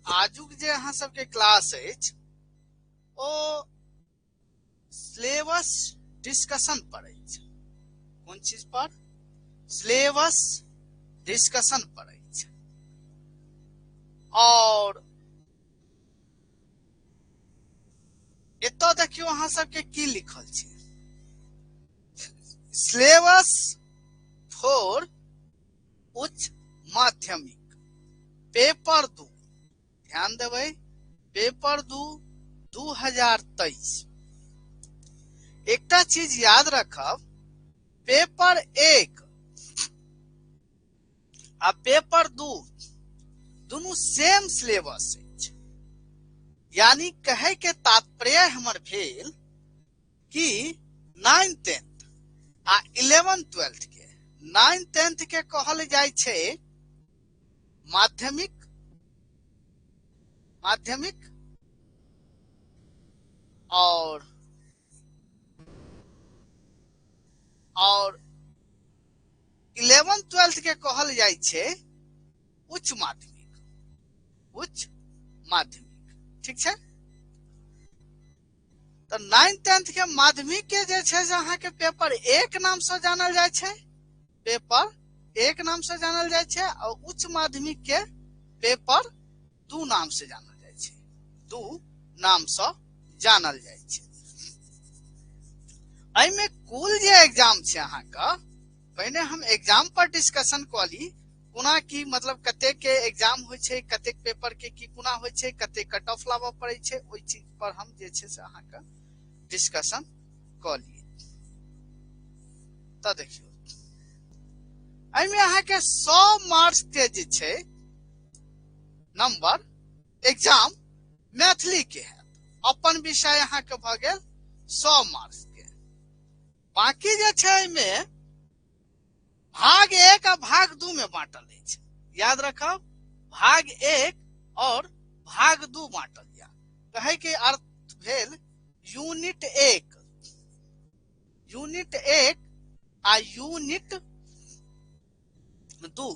आजुक जे अहाँ सबके क्लास अछि ओ सिलेबस डिस्कशन पर अछि। कोन चीज पर? सिलेबस डिस्कशन पर अछि। और एतऽ देखियौ अहाँ सबके की लिखल छै, सिलेबस फोर उच्च माध्यमिक पेपर 2। ध्यान देबै, पेपर 2 2023। एकटा चीज याद रखब, पेपर 1 आ पेपर 2 दुनू सेम सिलेबस अछि। यानी कहे के तात्पर्य हमर भेल कि 9th 10th आ 11th 12th के, 9th 10th के कहल जाइ छै माध्यमिक, माध्यमिक और 11th 12th के कहल जाइ छै उच्च माध्यमिक, उच्च माध्यमिक। ठीक छै? तऽ 9th 10th के माध्यमिक के जे छै से अहाँके पेपर 1 नाम से जानल जाइ छै, पेपर 1 नाम से जानल जाइ छै, और उच्च माध्यमिक के पेपर 2 नाम से जानल जाइ छै, 2 नाम से जानल जाइ छै। एहिमे कुल जे एग्जाम छै अहाँके, पहिने हम एग्जाम पर डिस्कशन कऽ ली, कोना की मतलब कतेक के एग्जाम होइ छै, कतेक पेपर के की कोना होइ छै, कतेक कट ऑफ लाबऽ पड़ै छै, ओहि चीज पर हम जे छै से अहाँके डिस्कशन कऽ ली। तऽ देखियौ एहिमे अहाँके 100 मार्क्स के जे छै नंबर एग्जाम मैथिली के हैत। अपन विषय अहाँके भऽ गेल 100 मार्क्स के। बाकी जे छै एहिमे भाग 1 आ भाग 2 में बांटल अछि। याद रखब, भाग 1 और भाग 2 बांटल या। कहे के अर्थ भेल यूनिट 1, यूनिट 1 आ यूनिट 2।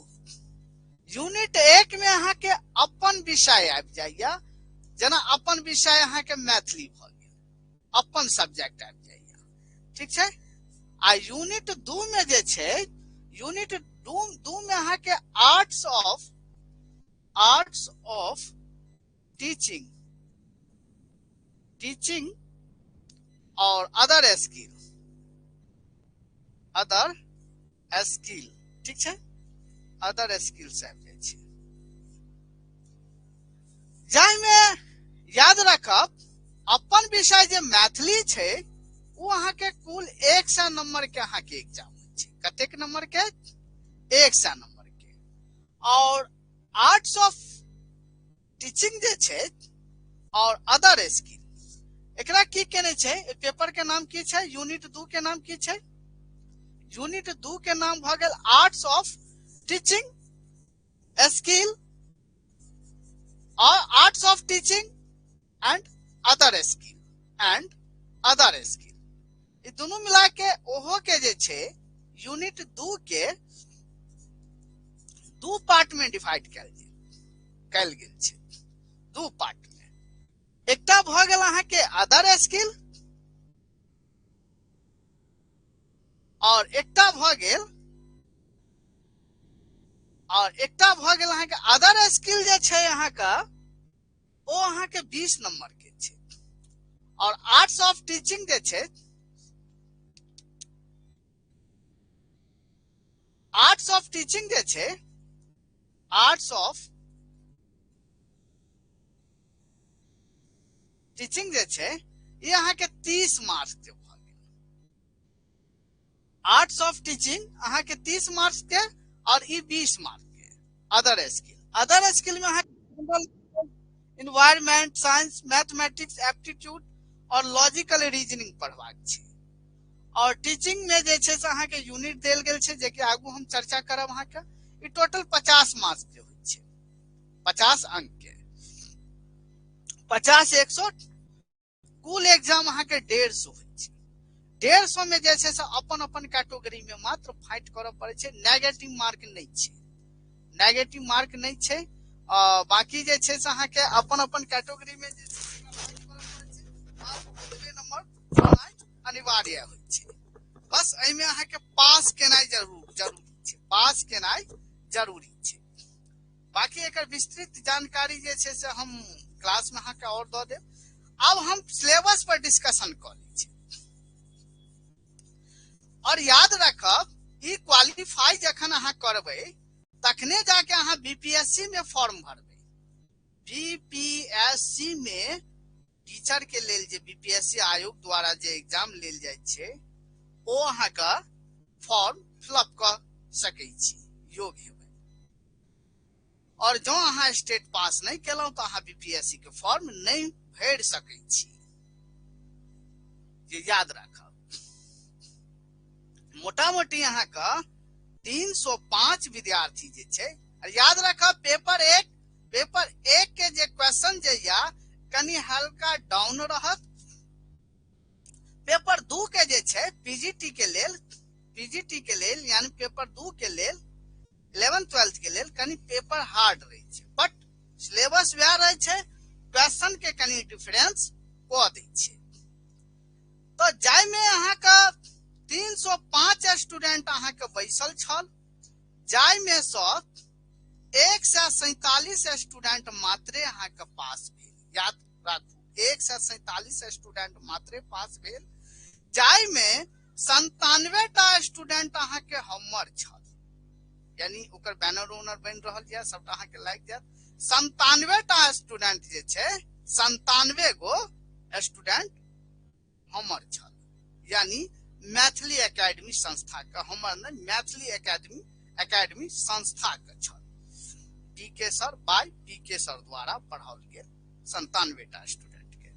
यूनिट 1 में अहाँके अपन विषय आबि जाइया, जेना अपन विषय अहाँके मैथिली भऽ गेल, अपन सब्जेक्ट आबि जाइया। ठीक छै? आ यूनिट 2 में जे छै, यूनिट 2 में अहाँके आर्ट्स ऑफ टीचिंग, टीचिंग और अदर स्किल, अदर स्किल। ठीक छै? अदर स्किल आबि जाइ छै, जाहिमे याद रखब अपन विषय जे मैथिली छै ओ अहाँके कुल 100 नंबर के अहाँके एग्जाम होइ छै। कतेक नंबर के? 100 नंबर के। और आर्ट्स ऑफ टीचिंग जे छै और अदर स्किल, एकरा की केने छै, पेपर के नाम की छै, यूनिट 2 के नाम की छै, यूनिट 2 के नाम भऽ गेल आर्ट्स ऑफ टीचिंग स्किल और arts of teaching and other skill, and other skill. ई दुनू मिला के ओहो के जे छै यूनिट 2 के 2 पार्ट में डिवाइड कयल गेल छै, 2 पार्ट में। एकटा भऽ गेल अहाँके अदर स्किल और एकटा भऽ गेल, और एकटा भऽ गेल अहाँके अदर स्किल जे छै अहाँके ओ अहाँके 20 नंबर के छै। और आर्ट्स ऑफ टीचिंग जे छै, आर्ट्स ऑफ टीचिंग जे छै, आर्ट्स ऑफ टीचिंग जे छै ई अहाँके 30 मार्क्स के भऽ गेल। आर्ट्स ऑफ टीचिंग अहाँके 30 मार्क्स के और ई 20 मार्क्स के। अदर स्किल, अदर स्किल में अहाँके इन्वायरमेंट, साइंस, मैथमेटिक्स, एप्टीट्यूड और लॉजिकल रीजनिंग पढ़बाक छै। और टीचिंग में जे छै से अहाँके यूनिट देल गेल छै, जे कि आगू हम चर्चा करब अहाँके। ई टोटल 50 मार्क्स के होइ छै, 50 अंक के, 50 100 कुल एग्जाम अहाँके 150 होइ छै। 150 में जे छै से अपन अपन कैटेगरी में मात्र फाइट करऽ पड़ै छै। नेगेटिव मार्क नहि छै, नेगेटिव मार्क नहि छै। बाकी जे छै से अहाँके अपन अपन कैटेगरी में जे नंबर अनिवार्य होइ छै। बस एहिमे अहाँके पास केनाइ जरूरी छै, पास केनाइ जरूरी छै। बाकी एकर विस्तृत जानकारी जे छै से हम क्लास में अहाँके और दऽ देब। आब हम सिलेबस पर डिस्कशन कऽ लै छी। और याद रखब ई क्वालिफाई जखन अहाँ करबै तखने जाके अहाँ बीपीएससी में फॉर्म भरबै। बीपीएससी में टीचर के लेल जे बीपीएससी आयोग द्वारा जे एग्जाम लेल जाइ छै ओ अहाँके फॉर्म फिलअप कऽ सकै छी, योग्य हेबै। और जँ अहाँ स्टेट पास नहि केलहुँ तऽ अहाँ बीपीएससी के फॉर्म नहि भरि सकै छी, जे याद राखब। मोटा मोटी अहाँके 305 विद्यार्थी जे छै, याद राखब पेपर एक के जे क्वेश्चन जे या कनि हल्का डाउन रहत। पेपर 2 के जे छै पीजीटी के लेल यानी पेपर 2 के लेल 11th 12th के लेल कनि पेपर हार्ड रहै छै, बट सिलेबस वएह रहै छै, क्वेश्चन के कनि डिफरेंस कऽ दै छै। तऽ जाहिमे अहाँके 305 स्टूडेंट अहाँके बैसल छल, जाहिमे सँ 147 स्टूडेंट मात्रे अहाँके पास भेल। याद राखू 147 स्टूडेंट मात्रे पास भेल, जाहिमे 97 टा स्टूडेंट अहाँके हमर छल, यानी ओकर बैनर ओनर बनि रहल यऽ, सबटा अहाँके लागि जायत। 97 टा स्टूडेंट जे छै, 97 गो स्टूडेंट हमर छल, यानी मैथिली एकेडमी संस्था के, हमर नहि, मैथिली एकेडमी संस्था के छल। P K sir by P K sir द्वारा पढ़ाओल गेल 97 टा स्टूडेंट के।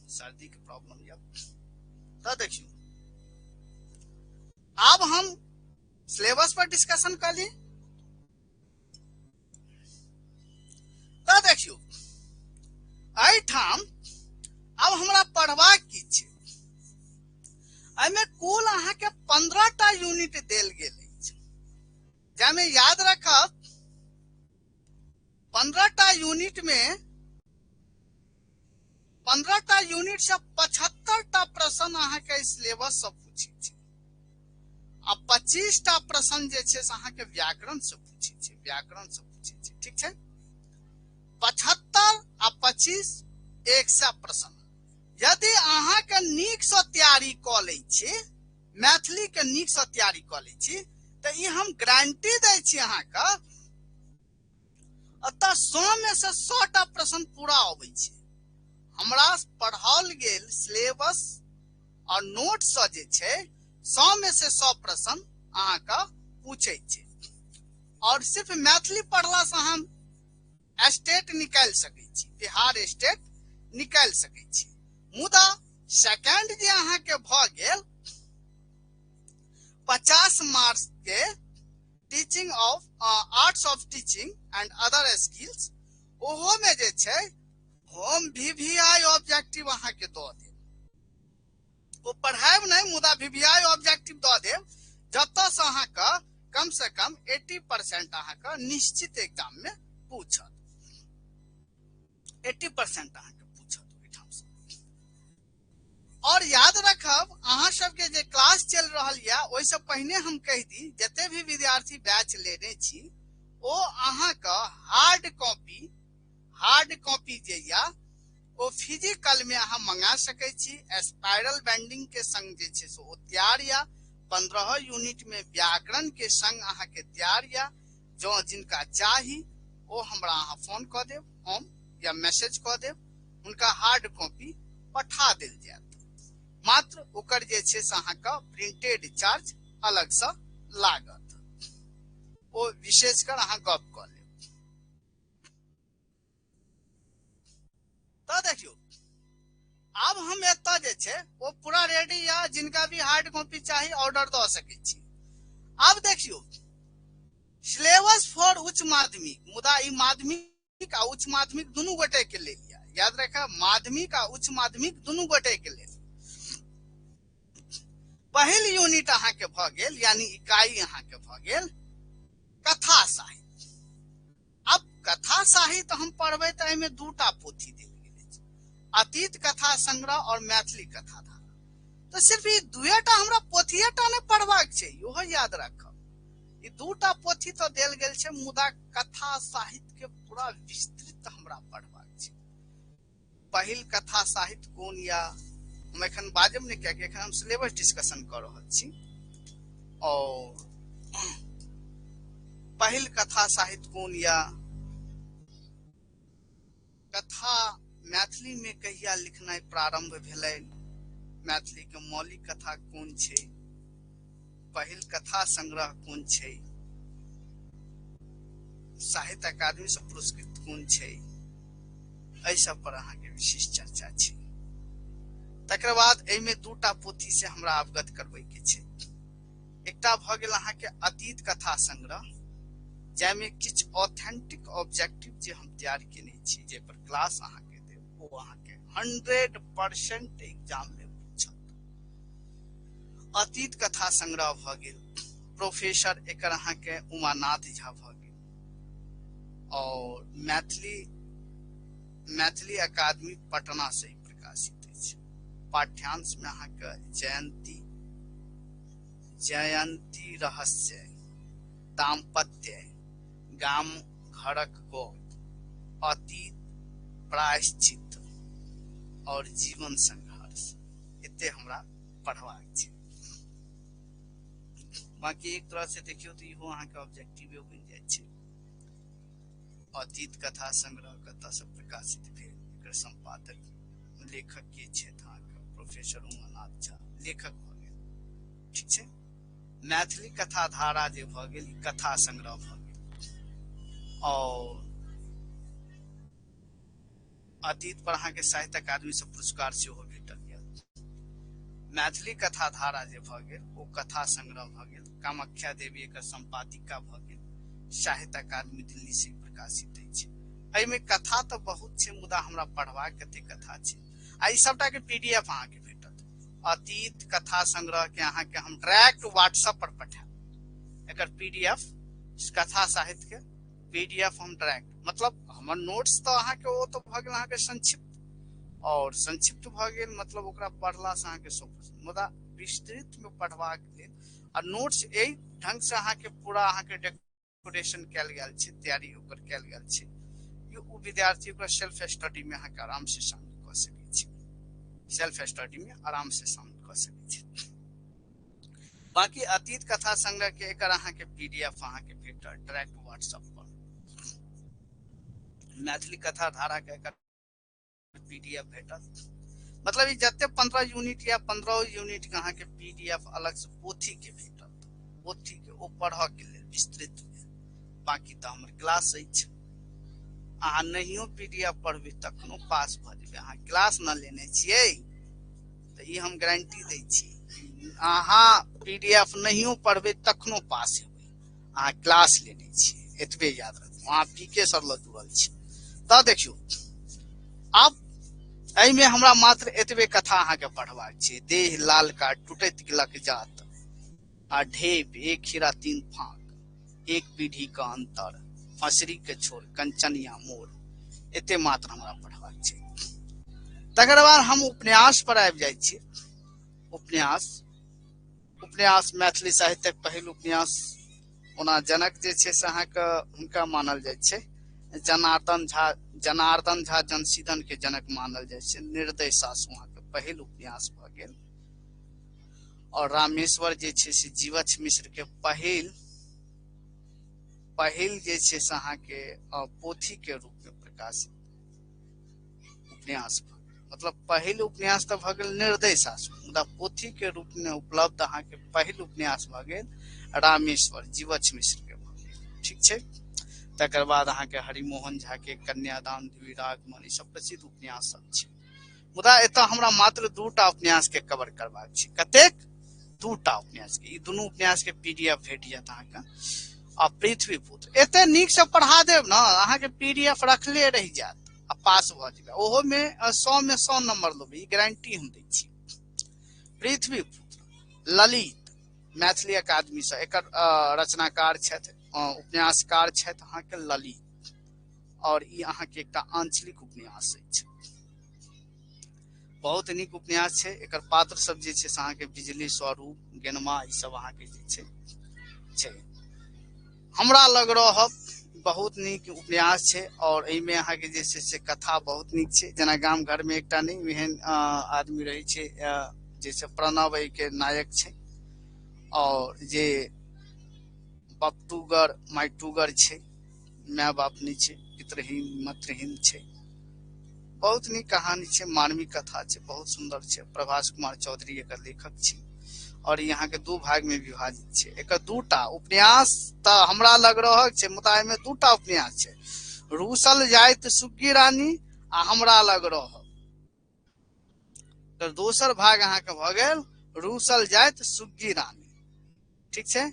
सर्दी के प्रॉब्लम यऽ। तऽ देखियौ आब हम सिलेबस पर डिस्कशन कर ली। तऽ देखियौ एहिठाम आब हमरा पढ़बाक की छै। एहिमे कुल अहाँके 15 टा यूनिट देल गेल अछि, जाहिमे याद रखब 15 टा यूनिट में 15 टा यूनिट से 75 टा प्रश्न अहाँके सिलेबस से पूछै छै, आ 25 टा प्रश्न जे छै से अहाँके व्याकरण से पूछै छै, व्याकरण से पूछै छै। ठीक छै, 75 आ 25 100 प्रश्न। यदि अहाँके नीक से तैयारी कऽ लै छी, मैथिली के नीक से तैयारी कऽ लै छी, तऽ ई हम गारंटी दै छी अहाँके एतऽ 100 में से 100 टा प्रश्न पूरा अबै छै। हमरा पढ़ाओल गेल सिलेबस और नोट से जे छै 100 में से 100 प्रश्न अहाँके पूछै छै। और सिर्फ मैथिली पढ़ला से हम स्टेट निकालि सकै छी, बिहार स्टेट निकालि सकै छी। मुदा सेकेंड जे अहाँके भऽ गेल 50 मार्क्स के teaching of arts of teaching and other skills, ओहो में जे छै हम VVI objective अहाँके दऽ देब। ओ पढ़ायब नहि, मुदा VVI objective दऽ देब, जतऽ से अहाँके कम से कम 80% अहाँके निश्चित एग्जाम में पूछत, 80% अहाँके पूछत ओहिठाम से। और याद रखब अहाँ सबके जे क्लास चलि रहल यऽ ओहिसँ पहिने हम कहि दी, जते भी विद्यार्थी बैच लेने छी ओ अहाँके हार्ड कॉपी जे यऽ ओ फिजिकल में अहाँ मंगा सकै छी। स्पाइरल बैंडिंग के संग जे छै से ओ तैयार यऽ, 15 यूनिट में व्याकरण के संग अहाँके तैयार यऽ। जँ जिनका चाही ओ हमरा अहाँ फोन कऽ देब हम, या मैसेज कऽ देब, हुनका हार्ड कॉपी पठा देल जायत। मात्र ओकर जे छै से अहाँके प्रिंटेड चार्ज अलग से लागत, ओ विशेषकर अहाँ गप कऽ लेब। तऽ देखियौ आब हम एतऽ जे छै ओ पूरा रेडी या, जिनका भी हार्ड कॉपी चाही ऑर्डर दऽ सकै छी। आब देखियौ सिलेबस फॉर उच्च माध्यमिक, मुदा ई माध्यमिक आ उच्च माध्यमिक दुनू गोटे के लेल या, याद रखब माध्यमिक आ उच्च माध्यमिक दुनू गोटे के लेल। पहिल यूनिट अहाँके भऽ गेल, यानी इकाई अहाँके भऽ गेल कथा साहित्य। अब कथा साहित्य हम पढ़बै तऽ एहिमे दूटा पोथी देल गेल अछि, अतीत कथा संग्रह और मैथिली कथा धारा। तऽ सिर्फ ई दुएटा हमरा पोथिएटा नहि पढ़बाक छै, इहो याद राखब। ई दूटा पोथी तऽ देल गेल छै, मुदा कथा साहित्य के पूरा विस्तृत हमरा पढ़बाक छै। पहिल कथा साहित्य कोन या हम एखन बाजब नहि, कियाकि एखन हम सिलेबस डिस्कशन कऽ रहल छी। और पहिल कथा साहित्य कोन या कथा मैथिली में कहिया लिखनाइ प्रारंभ भेलै, मैथिली के मौलिक कथा कोन छै, पहिल कथा संग्रह कोन छै, साहित्य अकादमी से पुरस्कृत कोन छै, एहि सब पर अहाँके विशेष चर्चा छै। तकर बाद एहिमे दूटा पोथी से हमरा अवगत करबै के छै। एकटा भऽ गेल अहाँके अतीत कथा संग्रह, जाहिमे किछु ऑथेंटिक ऑब्जेक्टिव जे हम तैयार केने छी, जाहि पर क्लास अहाँके देब, ओ अहाँके 100% एग्जाम में पूछत। अतीत कथा संग्रह भऽ गेल, प्रोफेसर एकर अहाँके उमानाथ झा भऽ गेल, और मैथिली मैथिली अकादमी पटना से प्रकाशित अछि। पाठ्यांश में अहाँके जयंती जयंती रहस्य, दाम्पत्य, गाम घरक गप, अतीत प्रायश्चित और जीवन संघर्ष, एते हमरा पढ़बाक छै। बाकी एक तरह से देखियौ तऽ इहो अहाँके ऑब्जेक्टिवे बनि जाइ छै। अतीत कथा संग्रह कतऽ से प्रकाशित भेल, एकर संपादक लेखक के छथि अहाँके प्रोफेसर उमानाथ झा लेखक भऽ गेल, ठीक छै। मैथिली कथा धारा जे भऽ गेल, ई कथा संग्रह भऽ गेल। और अतीत पर अहाँके साहित्य अकादमी से पुरस्कार सेहो भेटल यऽ। मैथिली कथा धारा जे भऽ गेल ओ कथा संग्रह भऽ गेल। कामाख्या देवी एकर संपादिका भऽ गेल। साहित्य अकादमी दिल्ली से प्रकाशित अछि। एहिमे कथा तऽ बहुत छै, मुदा हमरा पढ़बाक कते कथा छै। आ ई सबटा के पीडीएफ अहाँके भेटत। अतीत कथा संग्रह के अहाँके हम डायरेक्ट व्हाट्सएप पर पठायब। एकर पीडीएफ, कथा साहित्य के पीडीएफ हम डायरेक्ट, मतलब हमर नोट्स तऽ अहाँके ओ तऽ भऽ गेल अहाँके संक्षिप्त, और संक्षिप्त भऽ गेल मतलब ओकरा पढ़ला से अहाँके 100%, मुदा विस्तृत में पढ़बाक लेल आ नोट्स एहि ढंग से अहाँके पूरा अहाँके डेकोरेशन कयल गेल छै, तैयारी ओकर कयल गेल छै, ओ विद्यार्थी ओकरा सेल्फ स्टडी में अहाँके आराम से शामिल कऽ सकै छै, सेल्फ स्टडी में आराम से शामिल कऽ सकै छै। बाकी अतीत कथा संग्रह के एकर अहाँके पीडीएफ अहाँके भेटत डायरेक्ट व्हाट्सएप पर। मैथिली कथा धारा के एकर पीडीएफ भेटत। मतलब ई जते 15 यूनिट या 15 यूनिट के अहाँके पीडीएफ अलग से पोथी के भेटत, पोथी के ओ पढ़ऽ के लेल विस्तृत में। बाकी तऽ हमर क्लास अछि, अहाँ नहियो पीडीएफ पढ़बै तखनो पास भऽ जेबै। अहाँ क्लास न लेने छियै तऽ ई हम गारंटी दै छी, अहाँ पीडीएफ नहियो पढ़बै तखनो पास हेबै। अहाँ क्लास लेने छियै, एतबे याद रखू। अहाँ पी के सर लग जुड़ल छी। तऽ देखियौ, आब एहिमे हमरा मात्र एतबे कथा अहाँके पढ़बाक छै। देह लाल का टूटैत गिलक जात आ ढेप, एक हीरा तीन फाँक, एक पीढ़ी का अंतर, फसरी के छोर कंचनिया मोर, एते मात्र हमरा पढ़बाक छै। तकर बाद हम उपन्यास पर आबि जाइ छी। उपन्यास उपन्यास मैथिली साहित्यक पहिल उपन्यास ओना जनक जे छै से अहाँके हुनका मानल जाइ छै, जनार्दन झा, जनार्दन झा जनसीदन के जनक मानल जाइ छै। निर्दय सासु अहाँके पहिल उपन्यास भऽ गेल। और रामेश्वर जे छै से जीवछ मिश्र के पहिल पहिल जे छै से अहाँके पोथी के रूप में प्रकाशित उपन्यास भऽ गेल। मतलब पहिल उपन्यास तऽ भऽ गेल निर्दय सासु, मुदा पोथी के रूप में उपलब्ध अहाँके पहिल उपन्यास भऽ गेल रामेश्वर जीवछ मिश्र के भऽ गेल, ठीक छै। तकर बाद अहाँके हरिमोहन झा के कन्यादान, द्विरागमन, ई सब प्रसिद्ध उपन्यास सब छै। मुदा एतऽ हमरा मात्र दूटा उपन्यास के कवर करबाक छै। कतेक? दूटा उपन्यास के। ई दुनू उपन्यास के पीडीएफ भेट जायत अहाँके। आ पृथ्वी पुत्र एते नीक से पढ़ा देब ने, अहाँके पीडीएफ रखले रहि जायत आ पास भऽ जेबै। ओहो में 100 में 100 नंबर लेबै, ई गारंटी हम दै छी। पृथ्वी पुत्र ललित मैथिली अकादमी से एकर रचनाकार छथि उपन्यासकार छथि अहाँके ललित, और ई अहाँके एकटा आंचलिक उपन्यास अछि। बहुत नीक उपन्यास छै। एकर पात्र सब जे छै से अहाँके बिजली, स्वरूप, गेनमा, ई सब अहाँके जे छै छै। हमरा लग रहब बहुत नीक उपन्यास छै और एहिमे अहाँके जे छै से कथा बहुत नीक छै। जेना गाम घर में एकटा नहि एहन आदमी रहै छै जैसे प्रणव एहिके नायक छै और जे बपटूगर माइटूगर छै, माय बाप नहि छै, पितृहीन मातृहीन छै। बहुत नीक कहानी छै, मार्मिक कथा छै, बहुत सुंदर छै। प्रभास कुमार चौधरी एकर लेखक छी और यहाँ के दू भाग में विभाजित छै। एकर दूटा उपन्यास तऽ हमरा लग रहल छै, मुदा एहिमे दूटा उपन्यास छै, रूसल जाइत सुग्गी रानी आ हमरा लग रहब। तऽ दोसर भाग अहाँके भऽ गेल रूसल जाइत सुग्गी रानी, ठीक छै,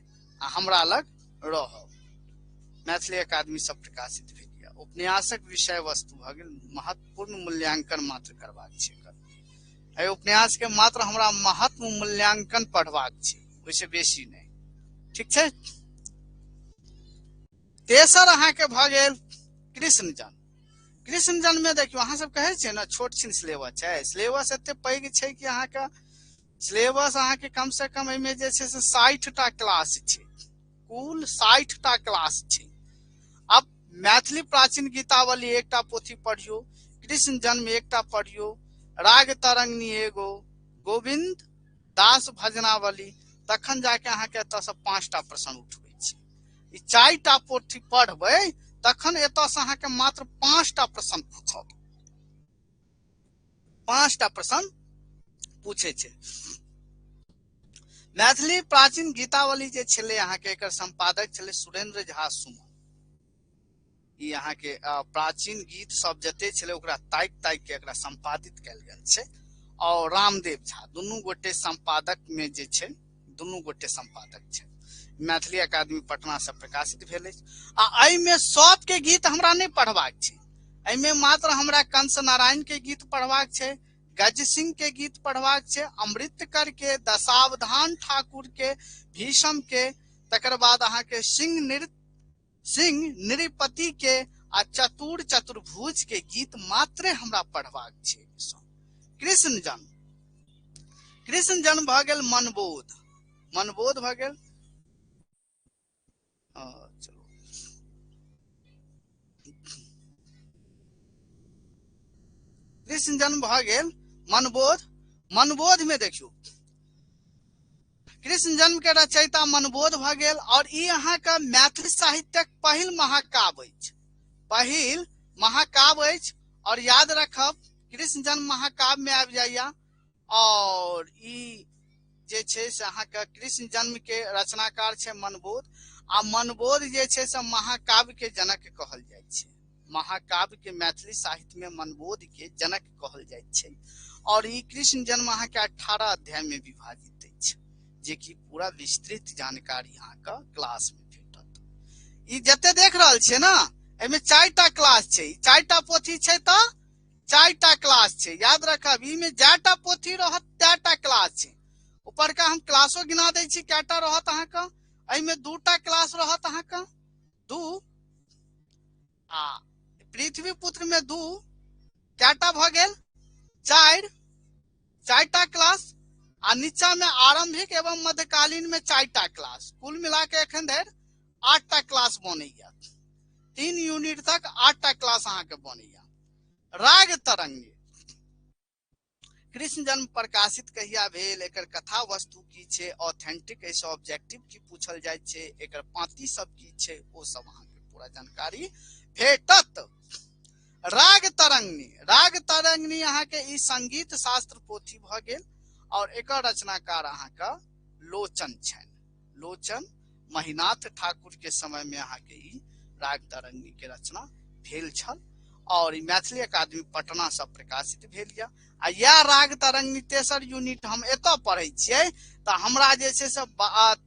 आ हमरा लग रहब। मैथिली अकादमी सब प्रकाशित भेल यऽ। उपन्यासक विषय वस्तु भऽ गेल महत्वपूर्ण मूल्यांकन मात्र करबाक छै। एहि उपन्यास के मात्र हमरा महत्व मूल्यांकन पढ़बाक छै, ओहिसँ बेसी नहि, ठीक छै। तेसर अहाँके भऽ गेल कृष्ण जन्म। कृष्ण जन्म में देखियौ अहाँ सब कहै छियै ने छोट छिन सिलेबस छै, सिलेबस एते पैघ छै कि अहाँके सिलेबस अहाँके कम से कम एहिमे जे छै से 60 टा क्लास छै, कुल 60 टा क्लास छै। अब मैथिली प्राचीन गीतावली एकटा पोथी पढ़ियौ, कृष्ण जन्म एकटा पढ़ियौ, राग तरंगिणी एगो, गोविंद दास भजनावली, तखन जाके अहाँके एतऽसँ 5 टा प्रश्न उठबै छै। ई 4 टा पोथी पढ़बै तखन एतऽसँ अहाँके मात्र 5 टा प्रश्न पूछत, 5 टा प्रश्न पूछै छै। मैथिली प्राचीन गीतावली जे छलै अहाँके एकर संपादक छलै सुरेंद्र झा सुमन। ई अहाँके प्राचीन गीत सब जते छलै ओकरा ताकि ताकि के एकरा संपादित कयल गेल छै। और रामदेव झा दुनू गोटे संपादक में जे छै, दुनू गोटे संपादक छै। मैथिली अकादमी पटना से प्रकाशित भेल अछि। आ एहिमे सबके गीत हमरा नहि पढ़बाक छै, एहिमे मात्र हमरा कंस नारायण के गीत पढ़बाक छै, गज सिंह के गीत पढ़बाक छै, अमृतकर के, दशावधान ठाकुर के, भीषम के, तकर बाद अहाँके सिंह नृपति के आ चतुर चतुर्भुज के गीत मात्रे हमरा पढ़बाक छै। कृष्ण जन्म, कृष्ण जन्म भऽ गेल मनबोध, मनबोध भऽ गेल। चलू कृष्ण जन्म भऽ गेल मनबोध। मनबोध में देखियौ कृष्ण जन्म के रचयिता मनबोध भऽ गेल और ई अहाँके मैथिली साहित्यक पहिल महाकाव्य अछि, पहिल महाकाव्य अछि। और याद रखब कृष्ण जन्म महाकाव्य में आबि जाइया और ई जे छै से अहाँके कृष्ण जन्म के रचनाकार छै मनबोध। आ मनबोध जे छै से महाकाव्य के जनक कहल जाइ छै, महाकाव्य के मैथिली साहित्य में मनबोध के जनक कहल जाइ छै। और ई कृष्ण जन्म अहाँके 18 अध्याय में विभाजित अछि, जे कि पूरा विस्तृत जानकारी अहाँके क्लास में भेटत। ई जते देख रहल छियै ने एहिमे 4 टा क्लास छै, 4 टा पोथी छै तऽ 4 टा क्लास छै। याद रखब ई में जाटा पोथी रहत 4टा क्लास छै। ऊपरका हम क्लासो गिना दै छी कएटा रहत अहाँके, एहिमे 2टा क्लास रहत अहाँके 2, आ पृथ्वी पुत्र में 2, कएटा भऽ गेल 4, 4टा क्लास। आ नीचा में आरंभिक एवं मध्यकालीन में 4टा क्लास, कुल मिला के एखन धरि 8टा क्लास बनैया। 3 यूनिट तक 8टा क्लास अहाँके बनैया। राग तरंगिणी कृष्ण जन्म प्रकाशित कहिया भेल, एकर कथा वस्तु की छै, ऑथेंटिक एहिसँ ऑब्जेक्टिव की पूछल जाइ छै, एकर पांति सब की छै, ओ सब अहाँके पूरा जानकारी भेटत। राग तरंगिणी, राग तरंगिणी अहाँके ई संगीत शास्त्र पोथी भऽ गेल और एकर रचनाकार अहाँके लोचन छनि, लोचन महिनाथ ठाकुर के समय में अहाँके ई राग तरंगिणी के रचना भेल छल और ई मैथिली अकादमी पटना से प्रकाशित भेल यऽ। आ इएह राग तरंगिणी तेसर यूनिट हम एतऽ पढ़ै छियै तऽ हमरा जे छै से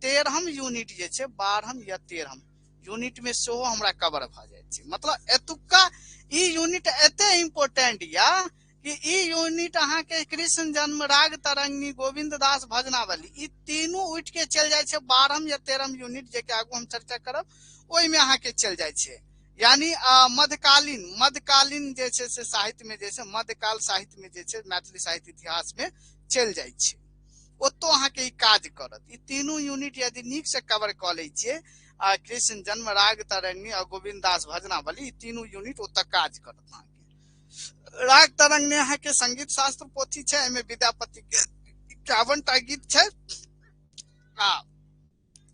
13म यूनिट जे छै, 12म या 13म यूनिट में सेहो हमरा कवर भऽ जाइ छै। मतलब एतुक्का ई यूनिट एते इम्पोर्टेंट यऽ, कि ई यूनिट अहाँके कृष्ण जन्म, राग तरंगिणी, गोविंद दास भजनावली, ई तीनू उठि के चलि जाइ छै 12म या 13म यूनिट, जेके आगू हम चर्चा करब, ओहिमे अहाँके चलि जाइ छै। यानी मध्यकालीन, मध्यकालीन जे छै से साहित्य में जे छै, मध्यकाल साहित्य में जे छै मैथिली साहित्य इतिहास में चलि जाइ छै, ओतो अहाँके ई काज करत। ई तीनू यूनिट यदि नीक से कवर कऽ लै छियै, कृष्ण जन्म, राग तरंगिणी और गोविंद दास भजनावली, ई तीनू यूनिट ओतऽ काज करत अहाँके। राग तरंगिणी अहाँके संगीत शास्त्र पोथी छै, एहिमे विद्यापति के 51 टा गीत छै, आ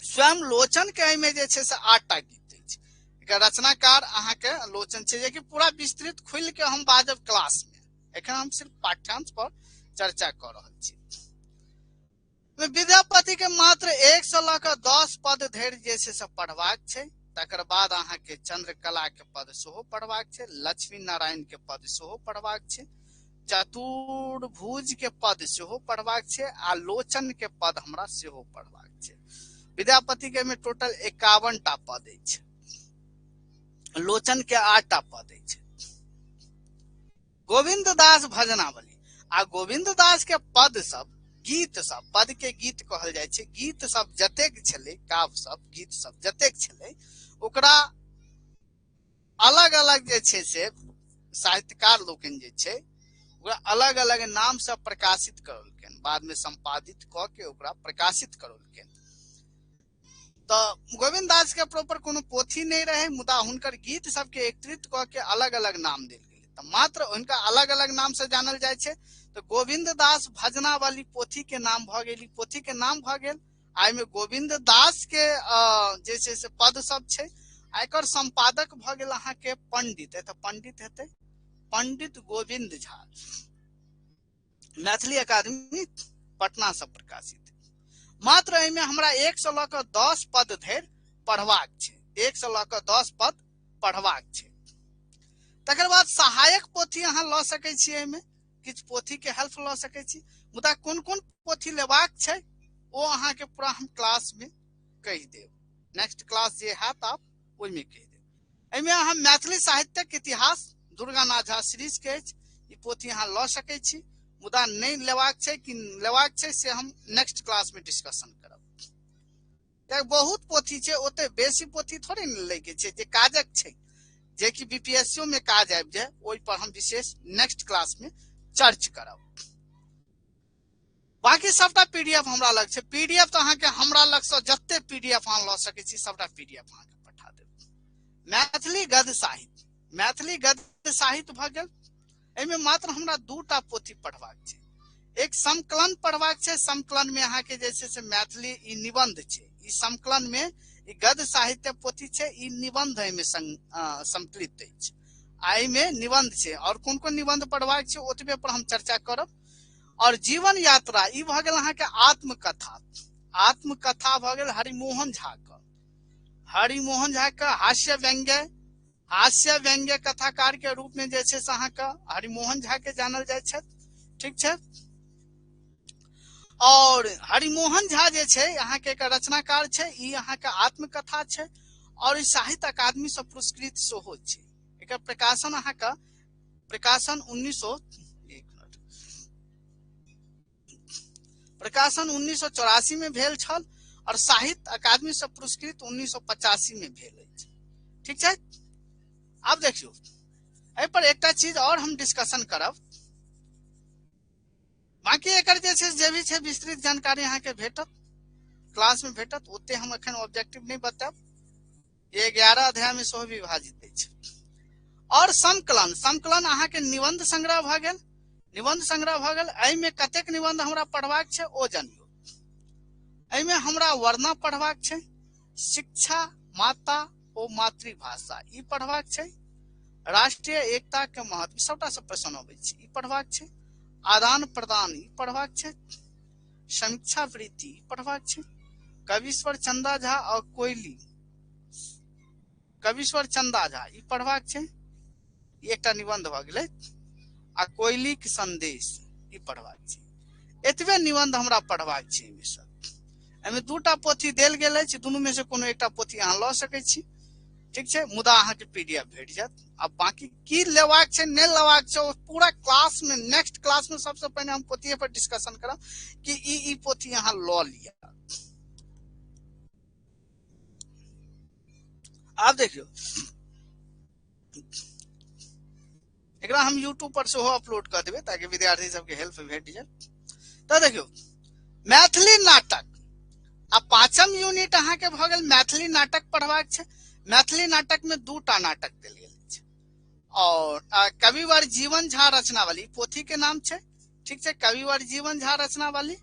स्वयं लोचन के एहिमे जे छै से 8टा गीत अछि। एकर रचनाकार अहाँके लोचन छै, जेकि पूरा विस्तृत खुलि के हम बाजब क्लास में, एखन हम सिर्फ पाठ्यांश पर चर्चा कऽ रहल छी। विद्यापति के मात्र 1 से लऽ कऽ 10 पद धरि जे छै से पढ़बाक छै। तकर बाद अहाँके चंद्रकला के पद सेहो पढ़बाक छै, लक्ष्मी नारायण के पद सेहो पढ़बाक छै, चतुर्भुज के पद सेहो पढ़बाक छै, आ लोचन के पद हमरा सेहो पढ़बाक छै। विद्यापति के में टोटल 51 टा पद अछि, लोचन के 8टा पद अछि। गोविंद दास भजनावली, आ गोविंद दास के पद सब, गीत सब, पद के गीत कहल जाइ छै, गीत सब जतेक छलै, काव्य सब, गीत सब जतेक छलै, ओकरा अलग अलग जे छै से साहित्यकार लोकनि जे छै ओकरा अलग अलग नाम से प्रकाशित करलखिन, बाद में संपादित कऽ के ओकरा प्रकाशित करलखिन। तऽ गोविंद दास के प्रॉपर कोनो पोथी नहि रहै, मुदा हुनकर गीत सबके एकत्रित कऽ के अलग अलग नाम देल गेलै, तऽ मात्र हुनका अलग अलग नाम से जानल जाइ छै। तऽ गोविंद दास भजनावली पोथी के नाम भऽ गेल, ई पोथी के नाम भऽ गेल, आ एहिमे गोविंद दास के जे छै से पद सब छै, आ एकर संपादक भऽ गेल अहाँके पंडित, एतऽ पंडित हेतै पंडित गोविंद झा, मैथिली अकादमी पटना से प्रकाशित। मात्र एहिमे हमरा 1 से लऽ कऽ 10 पद धरि पढ़बाक छै, 1 से लऽ कऽ 10 पद पढ़बाक छै। तकर बाद सहायक पोथी अहाँ लऽ सकै छी, एहिमे किछु पोथी के हेल्प लऽ सकै छी, मुदा कोन कोन पोथी लेबाक छै ओ अहाँके पूरा हम क्लास में कहि देब, नेक्स्ट क्लास जे हैत आप ओहिमे कहि देब। एहिमे अहाँ मैथिली साहित्यक इतिहास दुर्गानाथ झा सीरीज के अछि, ई पोथी अहाँ लऽ सकै छी, मुदा नहि लेबाक छै कि लेबाक छै से हम नेक्स्ट क्लास में डिस्कशन करब। कियाकि बहुत पोथी छै, ओते बेसी पोथी थोड़े ने लैके छै, जे काजक छै, जे कि बीपीएससी में काज आबि जाय, ओहि पर हम विशेष नेक्स्ट क्लास में चर्च करब। बाकी सबटा पीडीएफ हमरा लग छै, पीडीएफ तऽ अहाँके हमरा लग से जते पीडीएफ अहाँ लऽ सकै छी सबटा पीडीएफ अहाँके पठा देब। मैथिली गद्य साहित्य, मैथिली गद्य साहित्य भऽ गेल, एहिमे मात्र हमरा 2टा पोथी पढ़बाक छै, एक संकलन पढ़बाक छै, संकलन में अहाँके जे छै से मैथिली ई निबंध छै, ई संकलन में ई गद्य साहित्य पोथी छै, ई निबंध एहिमे संकलित अछि, आ एहिमे निबंध छै, और कोन कोन निबंध पढ़बाक छै ओतबे पर हम चर्चा करब। और जीवन यात्रा ई भऽ गेल अहाँके आत्मकथा, आत्मकथा भऽ गेल हरिमोहन झा के, हरिमोहन झा के हास्य व्यंग्य, हास्य व्यंग्य कथाकार के रूप में जे छै से अहाँके हरिमोहन झा के जानल जाइ छथि, ठीक छै। और हरिमोहन झा जे छै अहाँके एक रचनाकार छै, ई अहाँके आत्मकथा छै, और ई साहित्य अकादमी से पुरस्कृत सेहो छै। एकर प्रकाशन अहाँके प्रकाशन उन्नीस सौ एक मिनट प्रकाशन 1984 में भेल छल, और साहित्य अकादमी से पुरस्कृत 1985 में भेल अछि, ठीक छै। आब देखियौ एहि पर एकटा चीज और हम डिस्कशन करब, बाकी एकर जे छै जे भी छै विस्तृत जानकारी अहाँके भेटत क्लास में भेटत, ओते हम एखन ऑब्जेक्टिव नहि बतायब। ये 11 अध्याय में सेहो विभाजित अछि। और संकलन, संकलन अहाँके निबंध संग्रह भऽ गेल, निबंध संग्रह भऽ गेल, एहिमे कतेक निबंध हमरा पढ़बाक छै ओ जानियौ। एहिमे हमरा वर्णा पढ़बाक छै, शिक्षा माता ओ मातृभाषा ई पढ़बाक छै, राष्ट्रीय एकता के महत्व सबटा सब प्रश्न अबै छै ई पढ़बाक छै, आदान प्रदान ई पढ़बाक छै, समीक्षा वृत्ति ई पढ़बाक छै, कवीश्वर चंदा झा और कोयली, कवीश्वर चंदा झा ई पढ़बाक छै, ई एकटा निबंध भऽ गेलै, आ कोयलीक संदेश ई पढ़बाक छै। एतबे निबंध हमरा पढ़बाक छै। एहिमे से एहिमे 2टा पोथी देल गेल अछि, दुनू में से कोनो एकटा पोथी अहाँ लऽ सकै छी, ठीक छै, मुदा अहाँके पीडीएफ भेट जायत। आ बाकी की लेबाक छै नहि लेबाक छै ओ पूरा क्लास में, नेक्स्ट क्लास में सबसे पहिने हम पोथीये पर डिस्कशन करब कि ई पोथी अहाँ लऽ लिअ। आब देखियौ, एकरा हम यूट्यूब पर सेहो अपलोड कऽ देबै ताकि विद्यार्थी सबके हेल्प भेट जाय। तऽ देखियौ, मैथिली नाटक आ पांचम यूनिट अहाँके भऽ गेल मैथिली नाटक पढ़बाक छै। मैथिली नाटक में दूटा नाटक देल गेल छै और कविवर जीवन झा रचनावली पोथी के नाम छै। ठीक छै, कविवर जीवन झा रचनावली।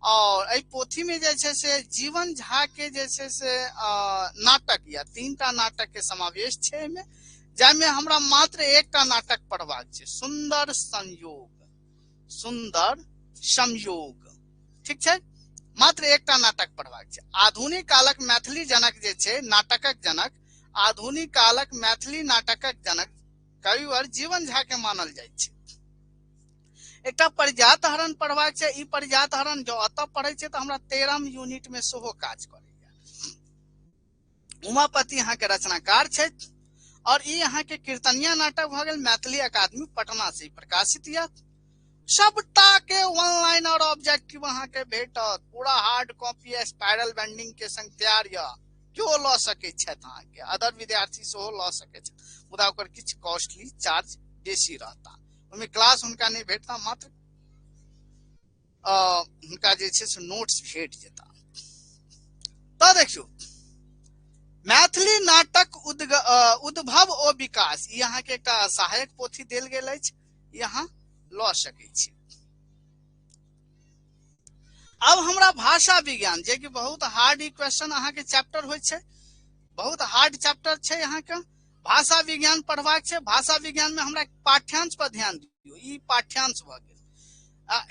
और एहि पोथी में जे छै से जीवन झा के जे छै से नाटक या तीनटा नाटक के समावेश छै एहिमे, जाहिमे हमरा मात्र एकटा नाटक पढ़बाक छै, सुंदर संयोग। सुंदर संयोग, ठीक छै, मात्र एकटा नाटक पढ़बाक छै। आधुनिक कालक मैथिली जनक जे छै, नाटकक जनक, आधुनिक कालक मैथिली नाटकक जनक कविवर जीवन झा के मानल जाइ छै। एकटा परिजात हरण पढ़बाक छै। ई परिजात हरण जो एतऽ पढ़ै छै तऽ हमरा 13 यूनिट में सेहो काज करैया। उमापति अहाँ के रचनाकार छथि और ई अहाँ के कीर्तनिया नाटक भऽ गेल, मैथिली अकादमी पटना से प्रकाशित यऽ। सबटा के वन लाइन और ऑब्जेक्टिव अहाँ के भेटत, पूरा हार्ड कॉपी स्पाइरल बाइंडिंग के संग तैयार यऽ। केओ लऽ सकै छथि, अहाँके अदर विद्यार्थी सेहो लऽ सकै छथि, मुदा ओकर किछु कॉस्टली चार्ज बेसी रहता। ओहिमे क्लास हुनका नहि भेटता, मात्र हुनका जे छै से नोट्स भेट जेता। तऽ देखियौ, मैथिली नाटक उद्भव ओ विकास, ई अहाँके एकटा सहायक पोथी देल गेल अछि, ई अहाँ लऽ सकै छी। अब हमरा भाषा विज्ञान, जे कि बहुत हार्ड क्वेश्चन अहाँके चैप्टर होइ छै, बहुत हार्ड चैप्टर छै अहाँके भाषा विज्ञान पढ़बाक छै। भाषा विज्ञान में हमरा पाठ्यांश पर ध्यान दियौ, ई पाठ्यांश भऽ गेल।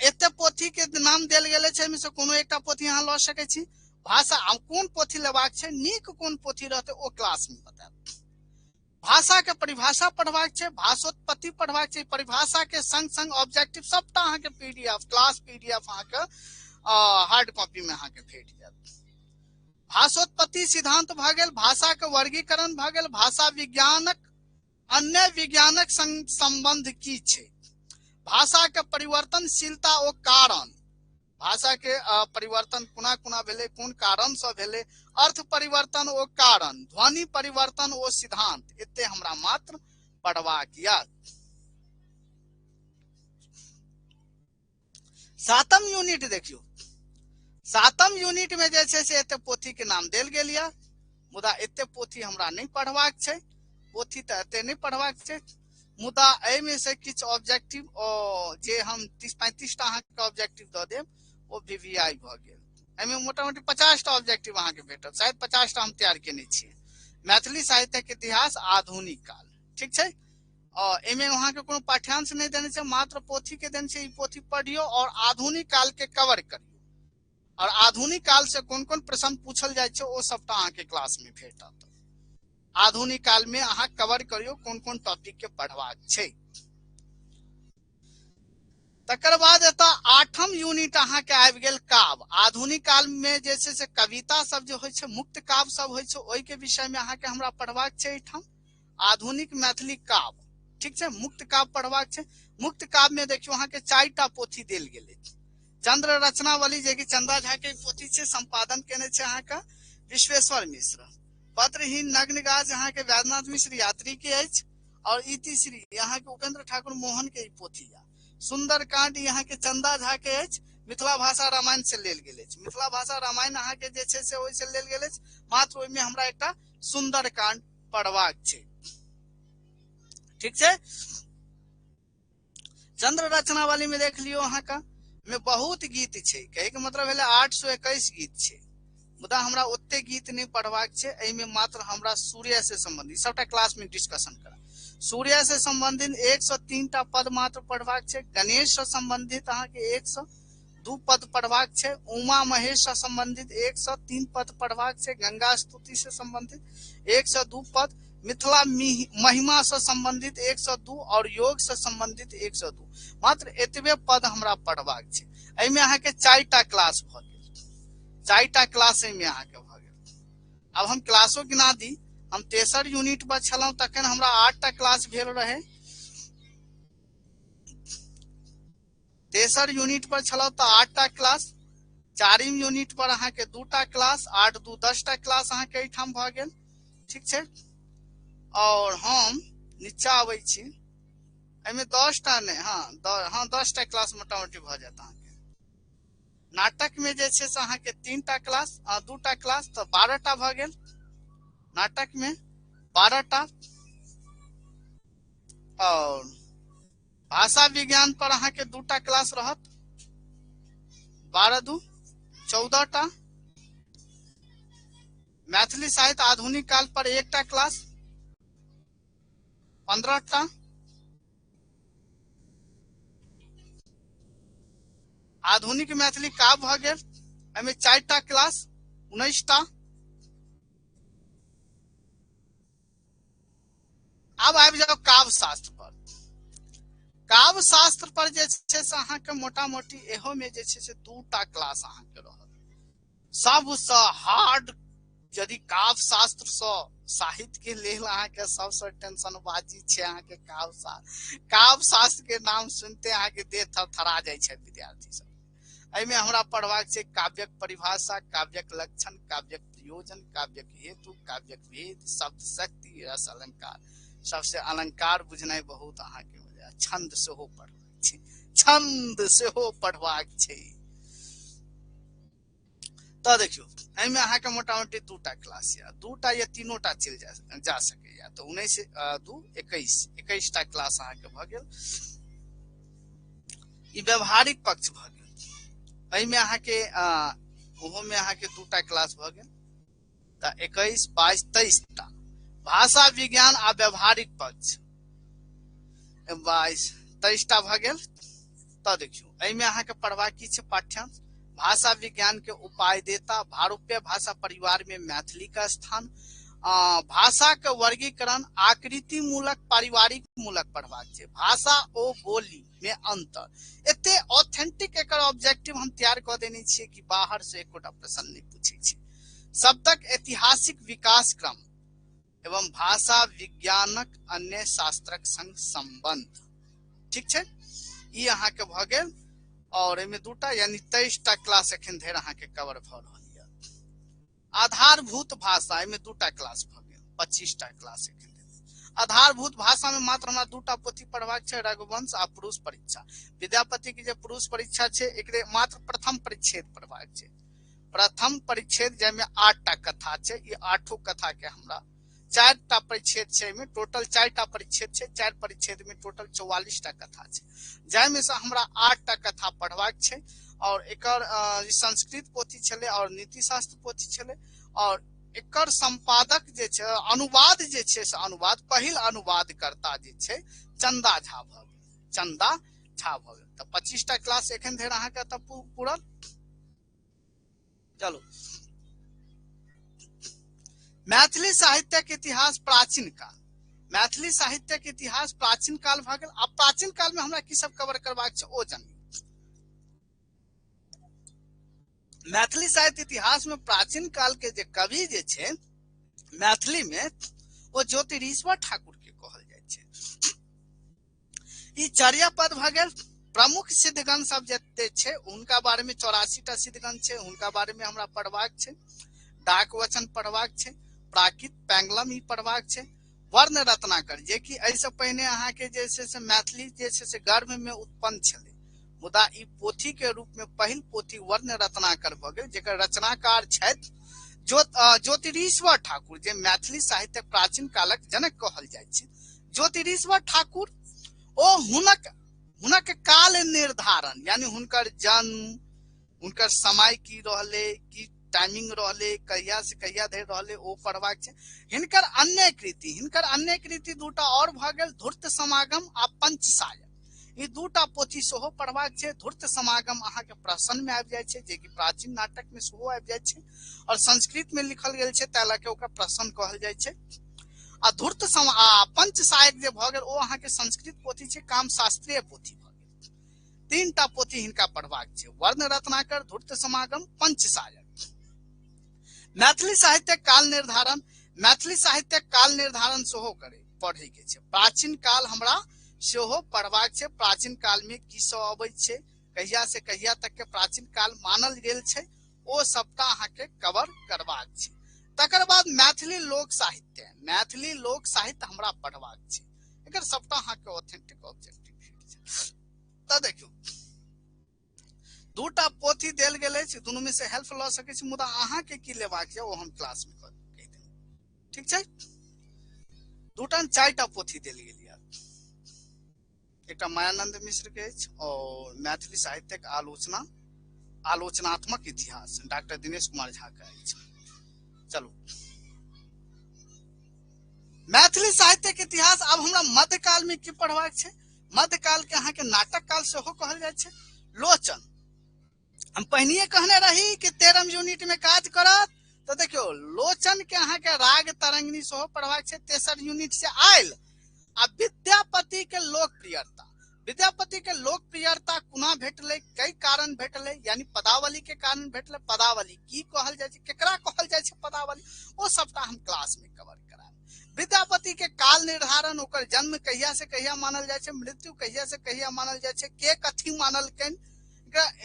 एते पोथी के नाम देल गेल छै, एहिमे से कोनो एकटा पोथी अहाँ लऽ सकै छी। भाषा कोन पोथी लेबाक छै, नीक कोन पोथी रहतै ओ क्लास में बतायब। भाषा के परिभाषा पढ़बाक छै, भाषोत्पत्ति पढ़बाक छै। परिभाषा के संग संग ऑब्जेक्टिव सबटा अहाँके पीडीएफ, क्लास पीडीएफ अहाँके हार्ड कॉपी में अहाँके भेट जायत। भाषोत्पत्ति सिद्धांत भऽ गेल, भाषा के वर्गीकरण भऽ गेल, भाषा विज्ञानक अन्य विज्ञानक संग संबंध की छै, भाषा के परिवर्तनशीलता ओ कारण, भाषा के परिवर्तन कोना कोना भेलै, कोन कारण से भेलै, अर्थ परिवर्तन ओ कारण, ध्वनि परिवर्तन ओ सिद्धांत, एते हमरा मात्र पढ़बाक यऽ। सातम यूनिट देखियौ, सातम यूनिट में जे छै से एते पोथी के नाम देल गेल यऽ, मुदा एते पोथी हमरा नहि पढ़बाक छै, पोथी तऽ एते नहि पढ़बाक छै, मुदा एहिमे से किछु ऑब्जेक्टिव जे हम 30-35 टा अहाँके ऑब्जेक्टिव दऽ देब ओ VVI भऽ गेल। एहिमे मोटामोटी 50 टा ऑब्जेक्टिव अहाँके भेटत, शायद 50 टा हम तैयार केने छियै। मैथिली साहित्यक इतिहास आधुनिक काल, ठीक छै। एहिमे अहाँके कोनो पाठ्यांश नहि देने छै, मात्र पोथी के देने छै। ई पोथी पढ़ियौ और आधुनिक काल के कवर करियौ, और आधुनिक काल से कोन कोन प्रश्न पूछल जाइ छै ओ सबटा अहाँके क्लास में भेटत। आधुनिक काल में अहाँ कवर करियौ कोन कोन टॉपिक के पढ़बाक छै। तकर बाद एतऽ आठम यूनिट अहाँके आबि गेल काव्य। आधुनिक काल में जे छै से कविता सब जे होइ छै, मुक्त काव्य सब होइ छै, ओहि के विषय में अहाँके हमरा पढ़बाक छै एहिठाम आधुनिक मैथिली काव्य, ठीक छै, मुक्त काव्य पढ़बाक छै। मुक्त काव्य में देखियौ अहाँके 4 टा पोथी देल गेल अछि। चंद्र रचनावली, जे कि चंदा झा के पोथी छै, संपादन केने छै अहाँके विश्वेश्वर मिश्र। पत्रहीन नग्न गाछ अहाँके वैद्यनाथ मिश्र यात्री के अछि, और इतिश्री अहाँके उपेंद्र ठाकुर मोहन के पोथी यऽ। सुंदरकांड अहाँके चंदा झा के अछि, मिथिला भाषा रामायण से लेल गेल अछि। मिथिला भाषा रामायण अहाँके जे छै से ओहि से लेल गेल अछि, मात्र ओहिमे हमरा एकटा सुंदरकांड पढ़बाक छै, ठीक छै। चंद्र रचनावली में देख लियौ अहाँके में बहुत गीत छै, कहे के मतलब भेलै 821 गीत छै, मुदा हमरा ओते गीत नहि पढ़बाक छै। एहिमे मात्र हमरा सूर्य से संबंधित सबटा क्लास में डिस्कशन करब। सूर्य से संबंधित 103 टा पद मात्र पढ़बाक छै। गणेश से संबंधित अहाँके 102 पद पढ़बाक छै। उमा महेश से संबंधित 103 पद पढ़बाक छै। गंगा स्तुति से संबंधित 102 पद, मिथिला महिमा से संबंधित 102 और योग से संबंधित 102, मात्र एतबे पद हमरा पढ़बाक छै। एहिमे अहाँके 4 टा क्लास भऽ गेल, 4 टा क्लास एहिमे अहाँके भऽ गेल। आब हम क्लासो गिना दी। हम तेसर यूनिट पर छलहुँ तखन हमरा 8टा क्लास भेल रहे। तेसर यूनिट पर छलहुँ तऽ 8टा क्लास, चारिम यूनिट पर अहाँके 2टा क्लास, 8 2 10टा क्लास अहाँके एहिठाम भऽ गेल। ठीक छै, और हम नीचा आबै छी, एहिमे 10टा नहि, हाँ 10टा क्लास मोटामोटी भऽ जायत अहाँके। नाटक में जे छै से अहाँके 3टा क्लास आ 2टा क्लास, तऽ 12टा भऽ गेल नाटक में, 12टा। और भाषा विज्ञान पर अहाँके 2टा क्लास रहत, 12 2 14टा। मैथिली साहित्य आधुनिक काल पर 1टा क्लास, 15टा। आधुनिक मैथिली काव्य भऽ गेल, एहिमे 4टा क्लास, 19टा। आब आबि जाउ काव्य शास्त्र पर। काव्य शास्त्र पर जे छै से अहाँके मोटा मोटी एहो में जे छै से 2टा क्लास अहाँके रहत। सबसँ हार्ड यदि काव्य शास्त्र सँ साहित्य के लेल अहाँके सबसँ टेंशन बाजी छै अहाँके काव्य शास्त्र। काव्य शास्त्र के नाम सुनते अहाँके देह थरथरा जाइ छै विद्यार्थी सब। एहिमे हमरा पढ़बाक छै काव्यक परिभाषा, काव्यक लक्षण, काव्यक प्रयोजन, काव्यक हेतु, काव्यक भेद, शब्द शक्ति, रस अलंकार। सबसे अलंकार बुझनाइ बहुत अहाँके हो जाय। छंद सेहो पढ़बाक छै, छंद सेहो पढ़बाक छै। तऽ देखियौ एहिमे अहाँके मोटामोटी 2टा क्लास यऽ, 2टा या 3टा चलि जा सकैया। तऽ 19 2 21 21टा क्लास अहाँके भऽ गेल। ई व्यवहारिक पक्ष भऽ गेल। एहिमे अहाँके ओहोमे अहाँके 2टा क्लास भऽ गेल, तऽ 21 22 23टा। भाषा विज्ञान आ व्यवहारिक पक्ष 22 23टा भऽ गेल। तऽ देखियौ एहिमे अहाँके पढ़बाक की छै पाठ्यांश, भाषा विज्ञान के उपाय देता, भारोपीय भाषा परिवार में मैथिली का स्थान, भाषा के वर्गीकरण, आकृति मूलक पारिवारिक मूलक पढ़बाक छै, भाषा ओ बोली में अंतर। एते ऑथेंटिक एकर ऑब्जेक्टिव हम तैयार कऽ देने छियै कि बाहर से एकोटा प्रश्न नहि पूछै छै। शब्दक ऐतिहासिक विकास क्रम एवं भाषा विज्ञानक अन्य शास्त्रक संग संबंध। ठीक छै, ई अहाँके भऽ गेल। और एहिमे 2टा यानी 23टा क्लास एखन धरि अहाँके कवर भऽ रहल यऽ। आधारभूत भाषा एहिमे 2टा क्लास भऽ गेल, 25टा क्लास एखन धरि। आधारभूत भाषा में मात्र हमरा 2टा पोथी पढ़बाक छै, रघुवंश आ पुरुष परीक्षा। विद्यापति के जे पुरुष परीक्षा छै एकरे मात्र प्रथम परिच्छेद पढ़बाक छै। प्रथम परिच्छेद जाहिमे 8टा कथा छै, ई 8 कथा के हमरा 4टा परिच्छेद छै, एहिमे टोटल 4टा परिच्छेद छै, 4 परिच्छेद में टोटल 44टा कथा छै, जाहिमे से हमरा 8टा कथा पढ़बाक छै। और एकर संस्कृत पोथी छलै और नीतिशास्त्र पोथी छलै। और एकर संपादक जे छै, अनुवाद जे छै से अनुवाद पहिल अनुवादकर्ता जे छै चंदा झा भऽ गेल, चंदा झा भऽ गेल। तऽ 25टा क्लास एखन धरि अहाँके एतऽ पूरल। चलू, मैथिली साहित्यक इतिहास प्राचीन काल। मैथिली साहित्यक इतिहास प्राचीन काल भऽ गेल। आब प्राचीन काल में हमरा की सब कवर करबाक छै ओ जानी। मैथिली साहित्य इतिहास में प्राचीन काल के जे कवि जे छै मैथिली में, ओ ज्योतिरीश्वर ठाकुर के कहल जाइ छै। ई चर्यापद भऽ गेल। प्रमुख सिद्धगण सब जते छै हुनका बारे में 84टा सिद्धगण छै, हुनका बारे में हमरा पढ़बाक छै। डाक वचन पढ़बाक छै, प्राकृत पैंगलम ई पढ़बाक छै। वर्ण रत्नाकर जे कि एहिसँ पहिने अहाँके जे छै से मैथिली जे छै से गर्भ में उत्पन्न छलै, मुदा ई पोथी के रूप में पहिल पोथी वर्ण रत्नाकर भऽ गेल, जेकर रचनाकार छथि ज्योतिरीश्वर ठाकुर, जे मैथिली साहित्य प्राचीन कालक जनक कहल जाइ छै। ज्योतिरीश्वर ठाकुर ओ हुनक काल निर्धारण यानी हुनकर जन्म, हुनकर समय की रहलै, की टाइमिंग रहलै, कहिया से कहिया धरि रहलै, ओ पढ़बाक छै। हिनकर अन्य कृति 2टा और भऽ गेल, धूर्त समागम आ पंचसायक। ई 2टा पोथी सेहो पढ़बाक छै। धूर्त समागम अहाँके प्रहसन में आबि जाइ छै, जेकि प्राचीन नाटक में सेहो आबि जाइ छै और संस्कृत में लिखल गेल छै, ताहि लऽ के ओकरा प्रहसन कहल जाइ छै। आ धूर्त सम आ पंचसायक जे भऽ गेल ओ अहाँके संस्कृत पोथी छै, कामशास्त्रीय पोथी भऽ गेल। 3टा पोथी हिनका पढ़बाक छै, वर्ण रत्नाकर, धूर्त समागम, पंचसायक। मैथिली साहित्य काल निर्धारण। मैथिली साहित्यक काल निर्धारण सेहो करे पढ़ै के छै। प्राचीन काल हमरा सेहो पढ़बाक छै। प्राचीन काल में की सब अबै छै, कहिया से कहिया तक के प्राचीन काल मानल गेल छै, ओ सबटा अहाँके कवर करबाक छै। तकर बाद मैथिली लोक साहित्य, मैथिली लोक साहित्य हमरा पढ़बाक छै। एकर सबटा अहाँके ऑथेंटिक ऑब्जेक्टिव भेट छै। तऽ देखियौ दूटा पोथी देल गेल अछि, दुनू में से हेल्प लऽ सकै छी, मुदा अहाँके की लेबाक छै ओ हम क्लास में कहि देब, ठीक छै। दूटा चारिटा पोथी देल गेल यऽ, एकटा मायानंद मिश्र के अछि और मैथिली साहित्यक आलोचना आलोचनात्मक इतिहास डॉक्टर दिनेश कुमार झा के अछि। चलू मैथिली साहित्य के इतिहास। आब हमरा मध्यकाल में की पढ़बाक छै? मध्यकाल के अहाँके नाटक काल सेहो कहल जाइ छै। लोचन हम पहिनिये कहने रही कि 13 यूनिट में काज करत, तो देखियो लोचन के अहाँके राग तरंगिणी सेहो पढ़बाक छै, तेसर यूनिट से आयल। आ विद्यापति के लोकप्रियता, विद्यापति के लोकप्रियता कोना भेटलै, कई कारण भेटलै, यानी पदावली के कारण भेटलै। पदावली की कहल जाइ छै, केकरा कहल जाइ छै पदावली, ओ सबटा हम क्लास में कवर करायब। विद्यापति के काल निर्धारण, ओकर जन्म कहिया से कहिया मानल जाइ छै, मृत्यु कहिया से कहिया मानल जाइ छै, के कथी मानलकनि,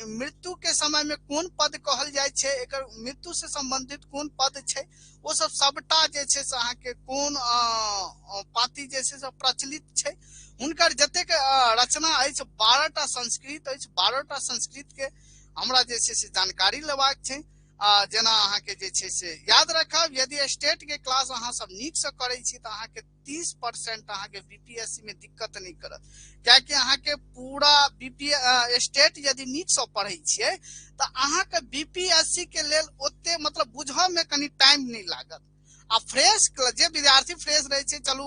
मृत्यु के समय में कोन पद कहल जाइ छै, एकर मृत्यु से संबंधित कोन पद छै, ओ सब सबटा जे छै से अहाँके कोन पाती जे छै से प्रचलित छै। हुनकर जतेक रचना अछि 12टा संस्कृत अछि, 12टा संस्कृत के हमरा जे छै से जानकारी लेबाक छै। जेना अहाँके जे छै से याद रखब, यदि स्टेट के क्लास अहाँ सब नीक से करै छी तऽ अहाँके 30% अहाँके बीपीएससी में दिक्कत नहीं करत, कियाकि अहाँके पूरा बीपी स्टेट यदि नीक से पढ़ै छियै तऽ अहाँके बीपीएससी के लेल ओते मतलब बुझऽ में कनि टाइम नहीं लागत। आ फ्रेश जे विद्यार्थी फ्रेश रहै छै, चलू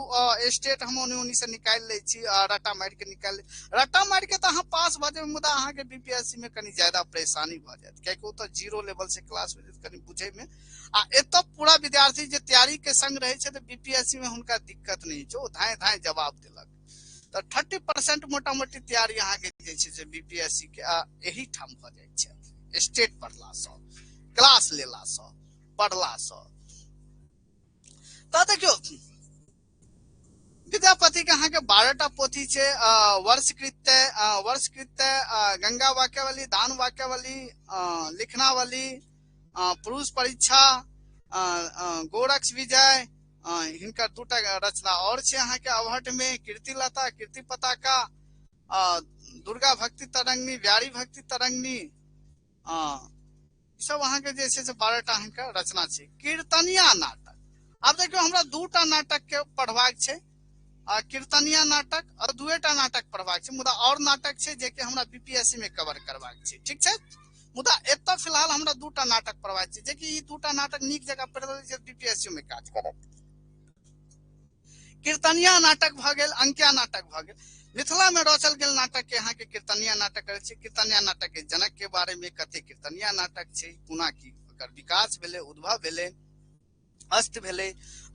स्टेट हम ओनी ओनी से निकालि लै छी, रट्टा मारि के निकालि, रट्टा मारि के तऽ अहाँ पास भऽ जेबै, मुदा अहाँके बीपीएससी में कनि ज्यादा परेशानी भऽ जायत, कियाकि ओतऽ जीरो लेवल से क्लास हो जायत कनि बुझै में। आ एतऽ पूरा विद्यार्थी जे तैयारी के संग रहै छै तऽ बीपीएससी में हुनका दिक्कत नहि छै, ओ धाँय धाँय जवाब देलक। तऽ 30% मोटा मोटी तैयारी अहाँके जे छै से बीपीएससी के एही ठाम भऽ जाइ छै, स्टेट पढ़लासँ, क्लास लेलासँ, पढ़लासँ। तऽ देखियौ विद्यापति के अहाँके 12टा पोथी छै, वर्षकृत्य, वर्षकृत्य, गंगा वाक्यावली, दान वाक्यावली, लिखनावली, पुरुष परीक्षा, गोरक्ष विजय, हिनकर दूटा रचना और छै अहाँके अवहट में, कीर्तिलता, कीर्ति पताका, दुर्गा भक्ति तरंगिणी, व्यारी भक्ति तरंगिणी, सब अहाँके जे छै से 12टा अहाँके रचना छै। कीर्तनिया नाटक, आब देखियौ हमरा दूटा नाटक के पढ़बाक छै, कीर्तनिया नाटक और दुएटा नाटक पढ़बाक छै, मुदा और नाटक छै जे कि हमरा बीपीएससी में कवर करबाक छै, ठीक छै। मुदा एतऽ फिलहाल हमरा दूटा नाटक पढ़बाक छै, जे कि ई दूटा नाटक नीक जगह पढ़ि रहल छै, बीपीएससी में काज करत। कीर्तनिया नाटक भऽ गेल, अंकिया नाटक भऽ गेल। मिथिला में रचल गेल नाटक के अहाँके कीर्तनिया नाटक करै छै। कीर्तनिया नाटक के जनक के बारे में कते कीर्तनिया नाटक छै, कोना की ओकर विकास भेलै, उद्भव भेलै, अस्त भेलै।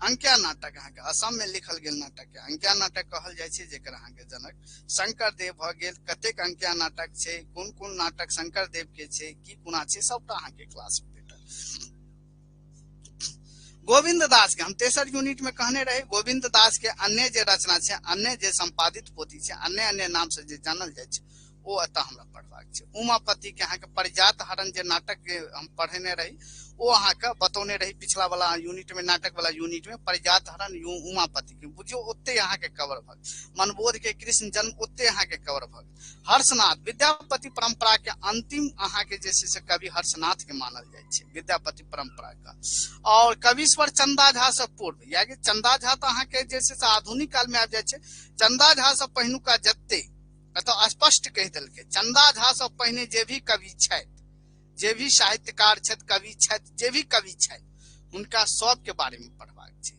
अंकिया नाटक अहाँके असम में लिखल गेल नाटक के अंकिया नाटक कहल जाइ छै, जेकर अहाँके जनक शंकर देव भऽ गेल। कतेक अंकिया नाटक छै, कोन कोन नाटक शंकर देव के छै, की कोना छै, सबटा अहाँके क्लास में भेटत। गोविंद दास के हम तेसर यूनिट में कहने रही, गोविंद दास के अन्य जे रचना छै, अन्य जे संपादित पोथी छै, अन्य अन्य नाम से जे जानल जाइ छै, ओ एतऽ हमरा पढ़बाक छै। उमापति के अहाँके परिजात हरण जे नाटक जे हम पढ़ेने रही, ओ अहाँके बतौने रही पिछला वाला यूनिट में, नाटक वाला यूनिट में, परिजात हरण उमापति के बुझियौ ओते अहाँके कवर भऽ गेल। मनबोध के कृष्ण जन्म ओते अहाँके कवर भऽ गेल। हर्षनाथ, विद्यापति परंपरा के अंतिम अहाँके जे छै से कवि हर्षनाथ के मानल जाइ छै विद्यापति परंपरा का। और कवीश्वर चंदा झा से पूर्व, यानी चंदा झा तऽ अहाँके जे छै से आधुनिक काल में आबि जाइ छै, चंदा झा से पहिनुका जते एतऽ स्पष्ट कहि देलकै, चंदा झा से पहिने जे भी कवि छथि, जे भी साहित्यकार छथि, कवि छथि, जे भी कवि छथि, हुनका सबके बारे में पढ़बाक छै।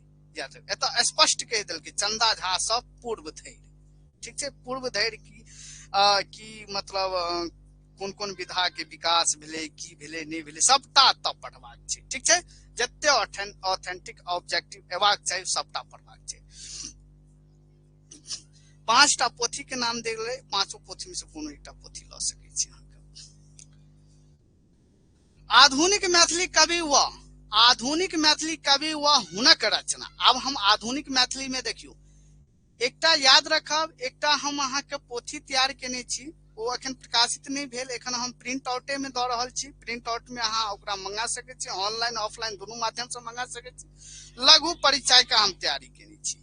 एतऽ स्पष्ट कहि देलकै चंदा झा से पूर्व धरि, ठीक छै। पूर्व धरि की मतलब कोन कोन विधा के विकास भेलै, की भेलै, नहि भेलै, सबटा एतऽ पढ़बाक छै, ठीक छै। जते ऑथेंटिक ऑब्जेक्टिव एबाक चाही सबटा पढ़बाक छै। 5टा पोथी के नाम देल गेलै, 5 पोथी में से कोनो एकटा पोथी लऽ सकै छी अहाँके। आधुनिक मैथिली कवि व आधुनिक मैथिली कवि व हुनक रचना। आब हम आधुनिक मैथिली में देखियौ एकटा याद रखब, एकटा हम अहाँके पोथी तैयार केने छी, ओ अखन प्रकाशित नहि भेल, एखन हम प्रिंट आउटे में दऽ रहल छी। प्रिंट आउट में अहाँ ओकरा मंगा सकै छी, ऑनलाइन ऑफलाइन दुनू माध्यम से मंगा सकै छी। लघु परिचायिका हम तैयारी केने छी,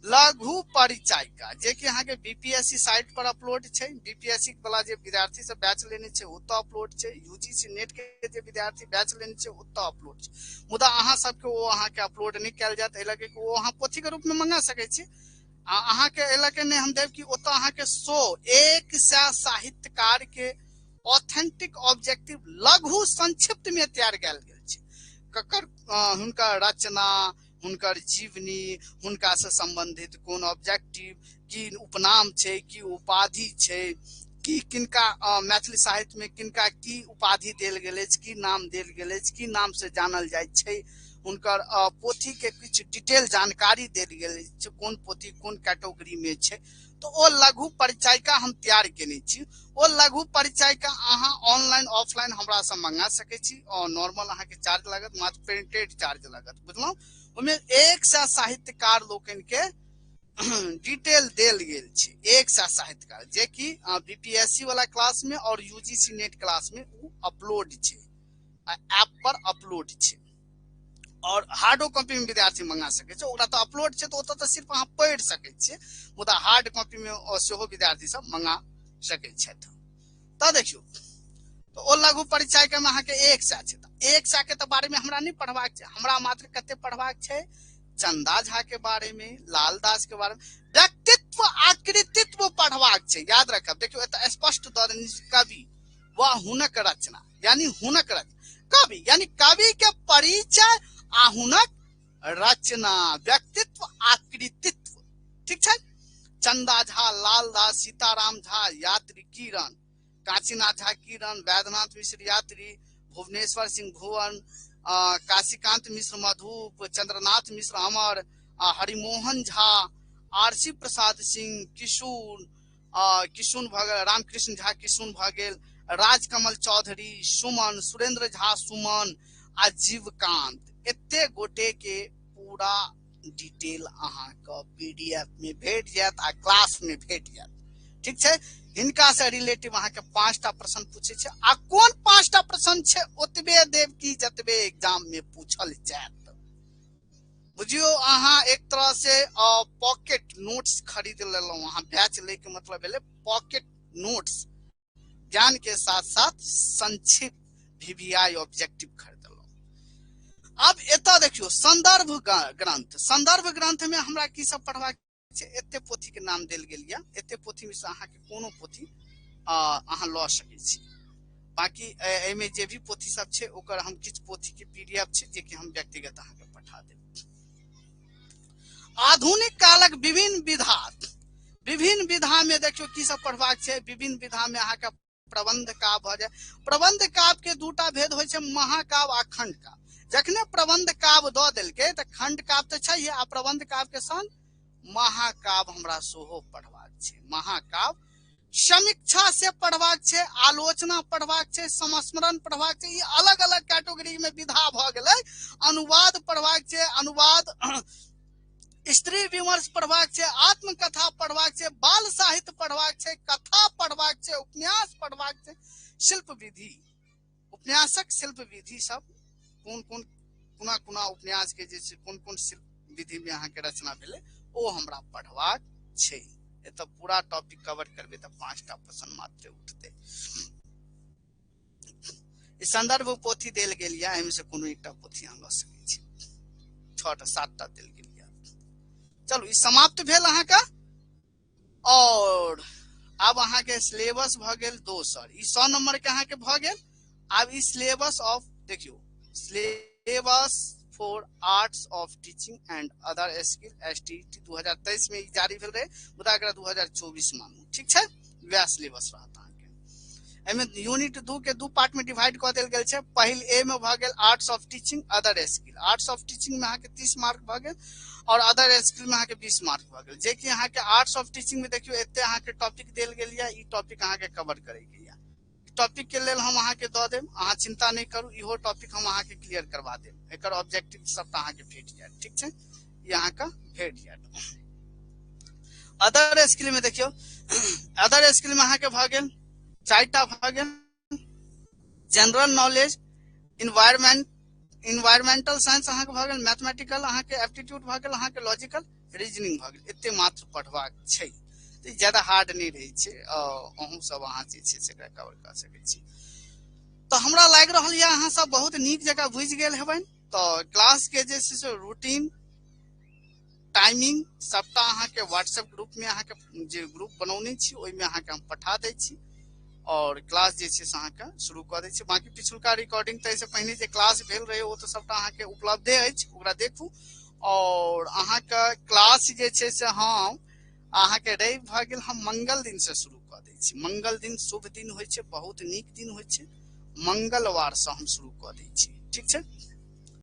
लघु परिचायिका जे कि अहाँके बीपीएससी साइट पर अपलोड छै। बीपीएससी वाला जे विद्यार्थी सब बैच लेने छै ओतऽ अपलोड छै, यूजीसी नेट के जे विद्यार्थी बैच लेने छै ओतऽ अपलोड छै। मुदा अहाँ सबके ओ अहाँके अपलोड नहि कयल जायत, एहि लए कि ओ अहाँ पोथी के रूप में मंगा सकै छी। आ अहाँके एहि लए के नहि हम देब कि ओतऽ अहाँके 100 साहित्यकार के ऑथेंटिक ऑब्जेक्टिव लघु संक्षिप्त में तैयार कयल गेल छै। ककर हुनकर रचना, हुनकर जीवनी, हुनका से संबंधित कोन ऑब्जेक्टिव, की उपनाम छै, की उपाधि छै, की किनका मैथिली साहित्य में किनका की उपाधि देल गेल अछि, की नाम देल गेल अछि, की नाम से जानल जाइ छै, हुनकर पोथी के किछु डिटेल जानकारी देल गेल अछि, कोन पोथी कोन कैटेगरी में छै। तो ओ लघु परिचायिका हम तैयार केने छी। ओ लघु परिचायिका अहाँ ऑनलाइन ऑफलाइन हमरा से मंगा सकै छी, और नॉर्मल अहाँके चार्ज लागत, मात्र प्रिंटेड चार्ज लागत, बुझलहुँ। ओहिमे 100 साहित्यकार लोकनि के डिटेल देल गेल छै, 100 साहित्यकार, जे कि बीपीएससी वाला क्लास में और यूजीसी नेट क्लास में ओ अपलोड छै, ऐप पर अपलोड छै, और हार्डो कॉपी में विद्यार्थी मंगा सकै छै। ओकरा तऽ अपलोड छै तऽ ओतऽ तऽ सिर्फ अहाँ पढ़ि सकै छियै, मुदा हार्ड कॉपी में सेहो विद्यार्थी सब मंगा सकै छथि। तऽ देखियौ, तऽ ओ लघु परिचायिका में अहाँके 100 छै। तऽ 100 के तऽ बारे में हमरा नहि पढ़बाक छै, हमरा मात्र कते पढ़बाक छै, चंदा झा के बारे में, लालदास के बारे में, व्यक्तित्व आकृतित्व पढ़बाक छै। याद रखब, देखियौ एतऽ स्पष्ट दऽ देने कवि व हुनक रचना, यानी हुनक रचना, कवि यानी कवि के परिचय आ हुनक रचना, व्यक्तित्व आकृतित्व, ठीक छै। चंदा झा, लालदास, सीताराम झा, यात्री किरण, काशीनाथ झा किरण, वैद्यनाथ मिश्र यात्री, भुवनेश्वर सिंह भुवन, काशीकांत मिश्र मधुप, चंद्रनाथ मिश्र अमर, हरिमोहन झा, आरसी प्रसाद सिंह किशुन, किशुन भऽ गेल, रामकृष्ण झा किशुन भऽ गेल, राजकमल चौधरी सुमन, सुरेंद्र झा सुमन आ जीवकांत, एते गोटे के पूरा डिटेल अहाँके पीडीएफ में भेट जायत आ क्लास में भेट जायत, ठीक छै। हिनका से रिलेटिव अहाँके 5टा प्रश्न पूछे छै, आ कोन 5टा प्रश्न छै ओतबे देब कि जतबे एग्जाम में पूछल जायत। बुझियौ अहाँ एक तरह से पॉकेट नोट्स खरीद लेलहुँ, अहाँ बैच लै के मतलब भेलै पॉकेट नोट्स, ज्ञान के साथ साथ संक्षिप्त वीवीआई ऑब्जेक्टिव खरीदलहुँ। आब एतऽ देखियौ संदर्भ ग्रंथ, संदर्भ ग्रंथ में हमरा की सब पढ़बाक छै, एते पोथी के नाम देल गेल यऽ, एते पोथी में से अहाँके कोनो पोथी अहाँ लऽ सकै छी। बाकी एहिमे जे भी पोथी सब छै ओकर हम किछु पोथी के पीडीएफ छै जे कि हम व्यक्तिगत अहाँके पठा देब। आधुनिक कालक विभिन्न विधा, विभिन्न विधा में देखियौ की सब पढ़बाक छै। विभिन्न विधा में अहाँके प्रबंध काव्य भऽ जाय, प्रबंध काव्य के दूटा भेद होइ छै, महाकाव्य आ खंड काव्य। जखने प्रबंध काव्य दऽ देलकै तऽ खंड काव्य तऽ छैहे, आ प्रबंध काव्य के संग महाकाव्य हमरा सेहो पढ़बाक छै। महाकाव्य समीक्षा से पढ़बाक छै, आलोचना पढ़बाक छै, संस्मरण पढ़बाक छै, ई अलग अलग कैटेगरी में विधा भऽ गेलै। अनुवाद पढ़बाक छै, अनुवाद, स्त्री विमर्श पढ़बाक छै, आत्मकथा पढ़बाक छै, बाल साहित्य पढ़बाक छै, कथा पढ़बाक छै, उपन्यास पढ़बाक छै, शिल्प विधि, उपन्यासक शिल्प विधि सब कोन कोन कोना कोना उपन्यास के जे छै कोन कोन शिल्प विधि में अहाँके रचना भेलै ओ हमरा पढ़बाक छै। एतऽ पूरा टॉपिक कवर करबै तऽ 5टा प्रश्न मात्र उठतै। ई संदर्भ पोथी देल गेल यऽ, एहिमे से कोनो एकटा पोथी अहाँ लऽ सकै छी। 6टा 7टा देल गेल यऽ। चलू ई समाप्त भेल अहाँके। और आब अहाँके सिलेबस भऽ गेल दोसर, ई 100 नंबर के अहाँके भऽ गेल। आब ई सिलेबस ऑफ देखियौ, syllabus for arts of teaching and other skill S T T 2023 में ई जारी भेल रहे, मुदा एकरा 2024 मानू, ठीक छै, वएह सिलेबस रहत अहाँके। एहिमे यूनिट 2 के 2 पार्ट में डिवाइड कऽ देल गेल छै। पहिल ए में भऽ गेल arts of teaching other skill, arts of teaching में अहाँके 30 मार्क भऽ गेल और अदर स्किल में अहाँके 20 मार्क भऽ गेल। जे कि अहाँके आर्ट्स ऑफ टीचिंग में देखियौ एते अहाँके टॉपिक देल गेल यऽ, ई टॉपिक अहाँके कवर करे के यऽ, टॉपिक के लेल हम अहाँके दऽ देब, अहाँ चिंता नहि करू, इहो टॉपिक हम अहाँके क्लियर करवा देब। एकर ऑब्जेक्टिव सबटा अहाँके भेट जायत। ठीक छै, ई अहाँके भेट जायत। अदर स्किल में देखियौ, अदर स्किल में अहाँके भऽ गेल 4टा भऽ गेल, general knowledge, environment, environmental science अहाँके भऽ गेल, मैथमेटिकल अहाँके एप्टीट्यूड भऽ गेल, अहाँके लॉजिकल रीजनिंग भऽ गेल। एते मात्र पढ़बाक छै, तऽ ज्यादा हार्ड नहि रहै छै। अहूँ सब अहाँ जे छै से एकरा कवर कऽ सकै छी। तऽ हमरा लागि रहल यऽ अहाँ सब बहुत नीक जकाँ बुझि गेल हेबनि। तऽ क्लास के जे छै से रूटीन, टाइमिंग सबटा अहाँके व्हाट्सएप ग्रुप में अहाँके जे ग्रुप बनौने छी ओहिमे अहाँके हम पठा दै छी और क्लास जे छै से अहाँके शुरू कऽ दै छी। बाँकी पिछुलका रिकॉर्डिंग तऽ एहिसँ पहिने जे क्लास भेल रहै ओ तऽ सबटा अहाँके उपलब्धे अछि, ओकरा देखू। और अहाँके क्लास जे छै से हम अहाँके रवि भऽ गेल, हम मंगल दिन से शुरू कऽ दै छी। मंगल दिन शुभ दिन होइ छै, बहुत नीक दिन होइ छै, मंगलवार से हम शुरू कऽ दै छी। ठीक छै।